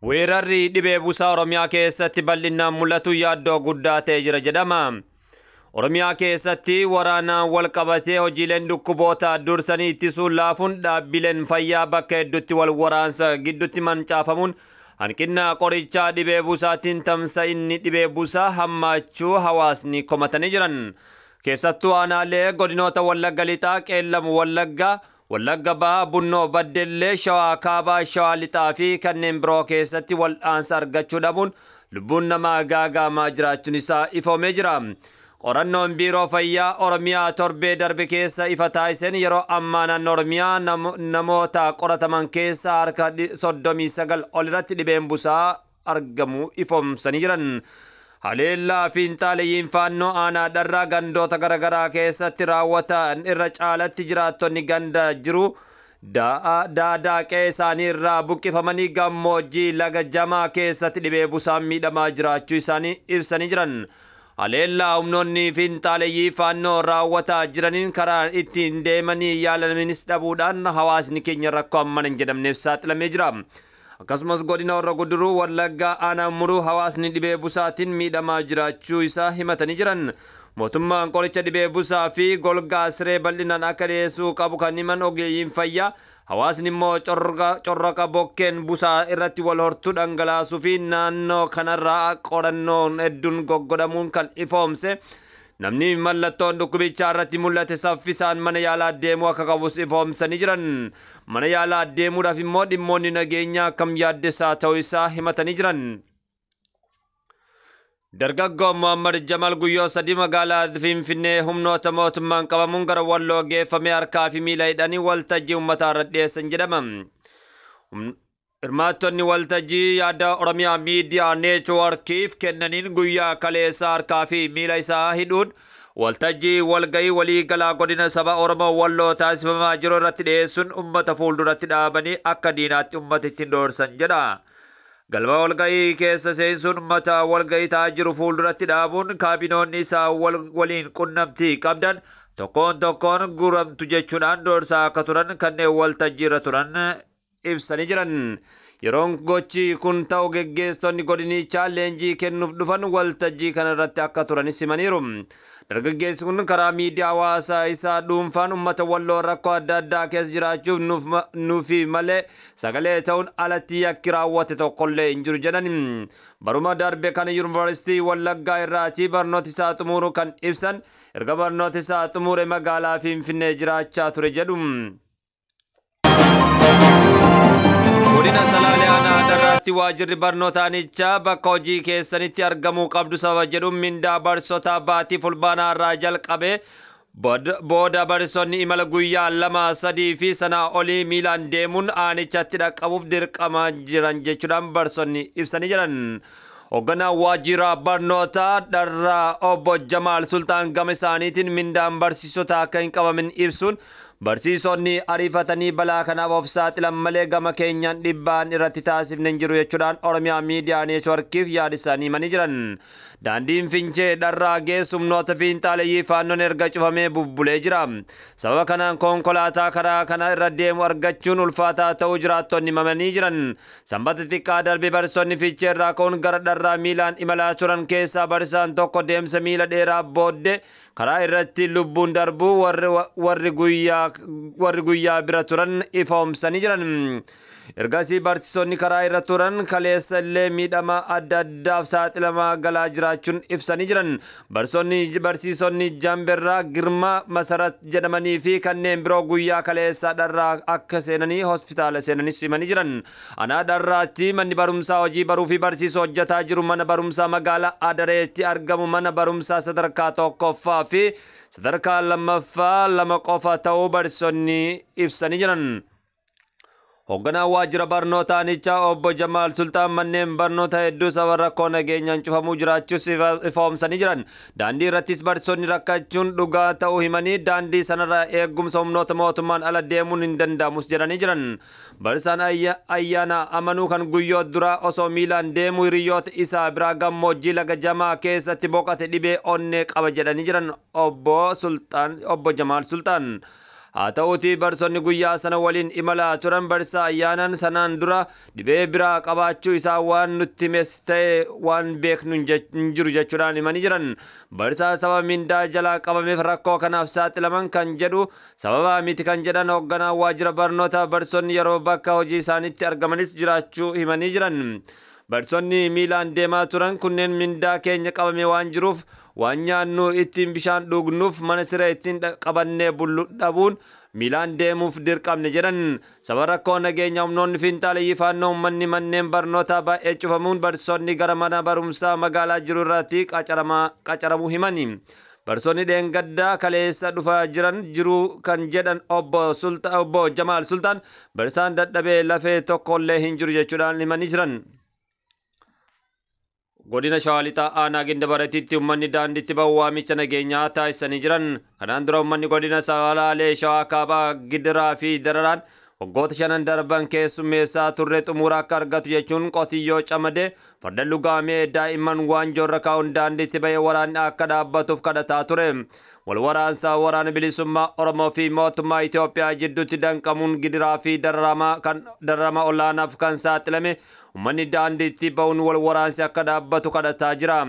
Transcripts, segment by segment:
Weerarri dhibee busaa Oromiyaa keessatti bal'inaan mul'atu yaaddoo guddaa ta'ee jira jedhama. Oromiyaa keessatti waraanaan wal qabatee hojiileen dhukkuboota dursanii ittisuun laafuun dhaabbileen fayyaa bakka hedduutti wal waraansa gidduutti mancaafamuun hanqina qorichaa dhibee busaatiin tamsa'inni dhibee busaa hammaachuu hawaasni komatanii jiran. Keessattuu aanaalee godinoota Wallagga Lixaa, Qeellam Wallaggaa, Wallagga Bahaa, Bunnoo Baddellee, Shawaa Kaabaa, Shawaa Lixaa fi kanneen biroo keessatti wal'aansa argachuu dhabuun lubbuun namaa gaagaamaa jiraachuun isaa ifoomee jira. Qorannoon Biiroo Fayyaa Oromiyaa torbee darbe keessa ifa taasiseen yeroo ammaa naannoo Oromiyaa namoota qorataman keessa harka 39 ol irratti dhibeen busaa argamu ifoomsanii jiran. Haleellaa fiinxaaleyyiin faannoo aanaa Dharraa gandoota garaagaraa keessatti raawwatan irra caalatti jiraattonni ganda jiru daadaa qe'ee isaanii irraa buqqifamanii gammoojjii laga Jamaa keessatti dhibee busaan miidhamaa jiraachuu isaanii ibsanii jiran. Haleellaa humnoonni fiinxaaleyyii faannoo raawwataa jiraniin karaa ittiin deemanii yaalamanis dhabuudhaan hawaasni keenya rakkoo hammana hin jedhamneef saaxilamee jira. Akkasumas godina Horro Guduruu Wallaggaa aanaa Muruu hawaasni dhibee busaatiin miidhamaa jiraachuu isaa himatanii jiran. Mootummaan qoricha dhibee busaa fi golgaa siree bal'inaan akka dhiyeessuu qabu kan himan ogeeyyiin fayyaa, hawaasni immoo corroqa bokkeen busaa irratti wal hortuu dhangalaasuu fi naannoo kanarraa qorannoon hedduun goggodhamuun kan ifoomse. Namni mallattoon dhukkubichaa irratti mul'ate saffisaan mana yaalaa deemuu akka qabus ifoomsanii jiran. Mana yaalaa deemuudhaaf immoo dhimmoonni nageenyaa akkam yaaddessaa ta'uu isaa himatanii jiran. Dargaggoo Muhammad Jamal guyyoo sadii magaalaa Finfinnee humnoota mootummaan qabamuun gara Walloo geeffamee harkaa fi miila hidhanii waltajjii uummataa irra dhiyeessan jedhama. Hirmaattonni waltajjii yaada Oromiyaa Miidiyaa Neetwoorkiif kennaniin guyyaa kaleessa harkaa fi miila isaa hidhuun waltajjii walgahii waliigalaa godina saba Oromoo Walloo taasifamaa jiru irratti dhiyeessuun uummata fuulduratti dhaabanii akka diinaatti uummata ittiin doorsan jedha. Galma walgahii keessa seensuun uummata walgahii ta'aa jiru fuulduratti dhaabuun kaabinoonni isaa waliin qunnamtii qabdan tokkoon tokkoon guramtu jechuudhaan doorsaa akka turan kanneen waltajjii irra turan ibsanii jiran. Yeroon gochi kun ta'u geggeessitoonni godinichaa leenjii kennuuf dhufan waltajjii kana irratti akka turanis himaniiru. Dargaggeessi kun karaa miidiyaa hawaasaa isaa dhuunfaan uummata Walloo rakkoo adda addaa keessa jiraachuuf nuufi malee sagalee ta'uun alatti yakki raawwate tokkollee hin jiru jedhan. Baruma darbe kana Yuunivarsiitii Wallaggaa irraatii barnoota isaa xumuru kan ibsan, erga barnoota isaa xumure magaalaa Finfinnee jiraachaa ture jedhu. Godina Salaalee aanaa Dharraatti waajjirri barnoota aanichaa bakka hojii keessanitti argamuu qabdu sababa jedhuun mindaa barsiisotaa baatii Fulbaanaa irraa jalqabee booda barsiisonni imala guyyaa 2, 3 fi sanaa olii miilaan deemuun aanichatti dhaqqabuuf dirqamaa jiran jechuudhaan barsiisonni ibsanii jiran. Hoogganaan waajjira barnootaa Dharraa obbo Jamaal Sultaan gama isaaniitiin mindaan barsiisota akka hin qabamin ibsuun barsiisonni ariifatanii balaa kanaaf of saaxilan malee gama keenyaan dhibbaan irratti taasifne hin jiru jechuudhaan Oromiyaa Miidiyaa Neetwoorkiif yaada isaanii himanii jiran. Daandiin Fincee Dharraa geessu humnoota fiinxaaleyyii faannoon erga cufamee bubbulee jira. Sababa kanaan konkolaataa karaa kana irra deemu argachuun ulfaataa ta'uu jiraattonni himamanii jiran. Sanbata xiqqaa darbe barsiisonni Fiichee irraa ka'uun gara Dharraa miilaan imalaa turan keessaa barsiisaan tokko deemsa miila dheeraa booddee karaa irratti lubbuun darbuu warri guyyaa bira turan ifoomsanii jiran. Ergasii barsiisonni karaa irra turan kaleessa illee miidhama adda addaaf saaxilamaa galaa jiraachuun ibsanii jiran. Barsiisonni Jamberraa Girmaa Masarat jedhamanii fi kanneen biroo guyyaa kaleessa Dharraa akka seenanii hospitaala seenanis himanii jiran. Aanaa Dharraatti manni barumsaa hojii baruu fi barsiisuu hojjetaa jiru mana barumsaa magaalaa Adareetti argamu mana barumsaa sadarkaa tokkoffaa fi sadarkaa lammaffaa 2 qofa ta'uu barsiisonni ibsanii jiran. Hoogganaan waajjira barnoota aanichaa obbo Jamaal Sultaan manneen barnoota hedduu sababa rakkoo nageenyaan cufamuu jiraachuus ifoomsanii jiran. Daandii irrattis barsiisonni rakkachuun dhugaa ta'uu himanii daandii sanarraa eegumsa humnoota mootummaan ala deemuun hin danda'amus jedhanii jiran. Barsiisaan Ayyaana Amanuu kan guyyoo duraa osoo miilaan deemu hiriyoota isaa biraa gammoojjii laga Jamaa keessatti boqote dhibee onnee qaba jedhanii jiran obbo Jamaal Sultaan. Haa ta'uutii barsiisonni guyyaa sana waliin imalaa turan barsiisaa Ayyaanaan sanaan dura dhibee biraa qabaachuu isaa waan nutti himes ta'e waan beeknu hin jiru jechuudhaan himanii jiran. Barsiisaa sababa mindaa jalaa qabameef rakkoo kanaaf saaxilaman kan jedhu sababa miti kan jedhan hoogganaa waajjira barnoota, barsiisonni yeroo bakka hojii isaaniitti argamanis jiraachuu himanii jiran. Barsiisonni miilaan deemaa turan kunneen mindaa keenya qabame waan jiruuf waan nyaannu ittiin, bishaan dhugnuuf, mana siree ittiin qabannee bullu dhabuun miilaan deemuuf dirqamne jedhan. Sababa rakkoo nageenya humnoonni fiinxaaleyyii Faannoo uummanni manneen barnootaa baay'ee cufamuun barsiisonni gara mana barumsaa magaalaa jiru irratti qacaramuu himani. Barsiisonni dheengaddaa kaleessa dhufaa jiran jiru kan jedhan obbo Jamaal Sultaan, barsiisaan dadhabee lafee tokkollee hin jiru jechuudhaan himanii jiran. Godina Shawaa Lixaa aanaa Gindabaratitti uummanni daandiitti bahu waamicha nageenyaa taasisanii jiran. Kanaan dura uummanni godina Salaalee, Shawaa Kaabaa gidiraa fi dararaan waggoota 5 darban keessummeessaa turre xumura akka argatu jechuun qotiyyoo camadee, farda lugaamee, daa'imman waanjoorra kaa'uun daandiitti bahee waraanni akka dhaabbatuuf kadhataa ture. Wal waraansaa waraana bilisummaa Oromoo fi mootummaa Itoophiyaa jidduutti danqamuun gidiraa fi dararama olaanaaf kan saaxilame uummanni daandiitti bahuun wal waraansi akka dhaabbatu kadhataa jira.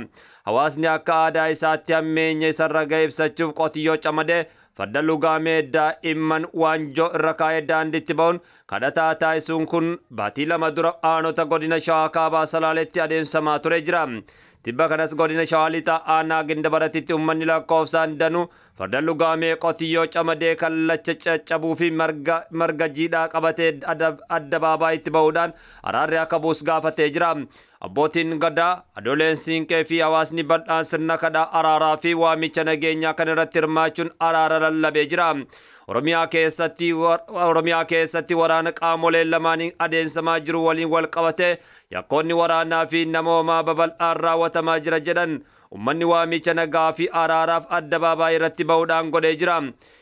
Hawaasni akka aadaa isaatti hammeenya isarra ga'e ibsachuuf qotiyyoo camadee, farda lugaamee, daa'imman waanjoo irra kaa'ee daandiitti bahuun kadhataa taasisuun kun baatii 2 dura aanota godina Shawaa Kaabaa Salaaletti adeemsifamaa ture jira. Tibba kanas godina Shawaa Lixaa aanaa Gindabaratitti uummanni lakkoofsaan danuu farda lugaamee, qotiyyoo camadee, kallacha caccabuu fi marga jiidhaa qabatee addabaabaayii bahuudhaan araarri akka buus gaafatee jira. Abbootiin gadaa, adoleen siinqee fi hawaasni bal'aan sirna kadhaa araaraa fi waamicha nageenyaa kan irratti hirmaachuun araara lallabee jira. Oromiyaa keessatti waraana qaamolee lamaaniin adeemsifamaa jiru waliin wal qabatee yakkoonni waraanaa fi namoomaa babal'aan raawwatamaa jira jedhan ummanni waamicha nagaa fi araaraaf addabaabaayii irratti bahuudhaan godhee jira.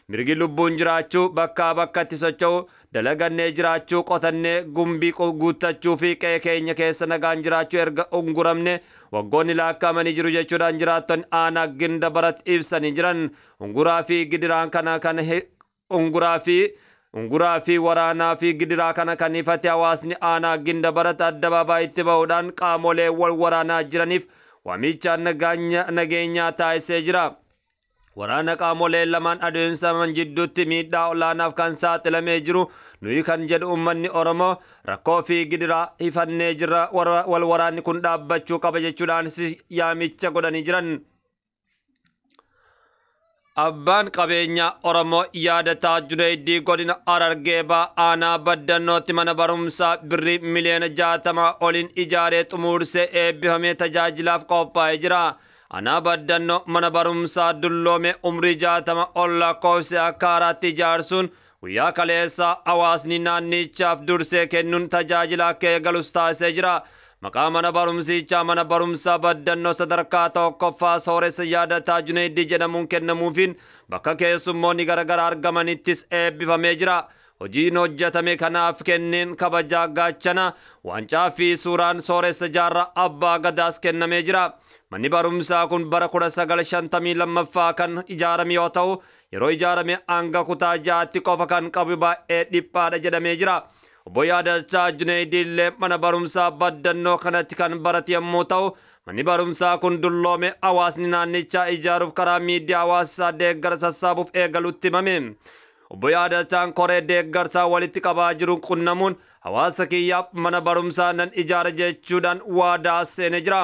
Mirgi lubbuun jiraachuu, bakkaa bakkatti socho'u, dalagannee jiraachuu, qotannee gumbii guuttachuu fi qe'ee keenya keessa nagaan jiraachuu erga unguramne waggoonni lakkaa'amanii jiru jechuudhaan jiraattonni aanaa Ginda Barat ibsanii jiran. Unguraa fi gidiraan kana kan unguraa fi waraanaa fi gidiraa kana kan ifate hawaasni aanaa Ginda Barat addabaabaayii bahuudhaan qaamolee wal waraanaa jiraniif waamicha nageenyaa taasisee jira. Waraana qaamolee lamaan adeemsifaman jidduutti miidhaa olaanaaf kan saaxilamee jiru nuyi kan jedhu uummanni Oromoo, rakkoo fi gidiraa ifannee jira, wal waraanni kun dhaabbachuu qaba jechuudhaan yaamicha godhanii jiran. Abbaan qabeenyaa Oromoo Yaadataa Junaydii godina Harargee Bahaa aanaa Baddannootti mana barumsaa birrii miliyoona 60 oliin ijaaree xumursee eebbifamee tajaajilaaf qophaa'ee jira. Aanaa Baddannoo mana barumsaa dulloome umrii 60 ol lakkoofse akka haaraatti ijaarsuun guyyaa kaleessaa hawaasni naannichaaf dursee kennuun tajaajila akka eegalus taasisee jira. Maqaa mana barumsichaa mana barumsaa Baddannoo sadarkaa tokkoffaa Sooressa Yaadataa Junaydii jedhamuun kennamuufiin bakka keessummoonni garaagaraa argamanittis eebbifamee jira. Hojiin hojjetame kanaaf kenneen kabajaa gaachana, waancaa fi suuraan Sooressa Jaarraa Abbaa Gadaas kennamee jira. Manni barumsaa kun bara 1952ffaa kan ijaarame yoo ta'u, yeroo ijaarame hanga kutaa ja'aatti qofa kan qabu, baay'ee dhiphaadha jedhamee jira. Obbo Yaadachaa Junaydii illee mana barumsaa Baddannoo kanatti kan barate yommuu ta'u, manni barumsaa kun dulloome hawaasni naannichaa ijaaruuf karaa miidiyaa hawaasaa deeggarsa sassaabuuf eegalutti himame. Obbo Yaadachaan koree deeggarsaa walitti qabaa jiru qunnamuun hawaasa kiyyaaf mana barumsaa nan ijaara jechuudhaan waadaa seenee jira.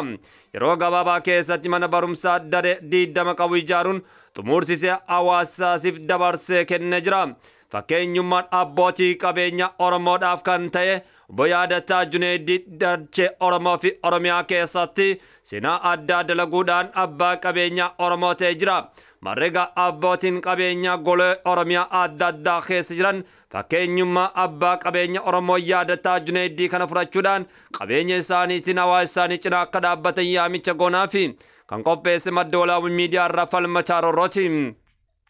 Yeroo gabaabaa keessatti mana barumsaa daree 20 qabu ijaaruun xumursisee hawaasaasiif dabarsee kennee jira. Fakkeenyummaan abbootii qabeenya Oromoodhaaf kan ta'e obbo Yaadataa Juneeddii dachee Oromoo fi Oromiyaa keessatti seenaa addaa dalaguudhaan abbaa qabeenyaa Oromoo ta'ee jira. Marreega abbootiin qabeenyaa golee Oromiyaa adda addaa keessa jiran fakkeenyummaa abbaa qabeenya Oromoo Yaadataa Juneeddii kana fudhachuudhaan qabeenya isaaniitiin hawaasa isaanii cinaa akka dhaabbatan yaamicha goonaa fi kan qopheesse Madda Walaabuu Miidiyaa irraa Falmachaa Rorrooti.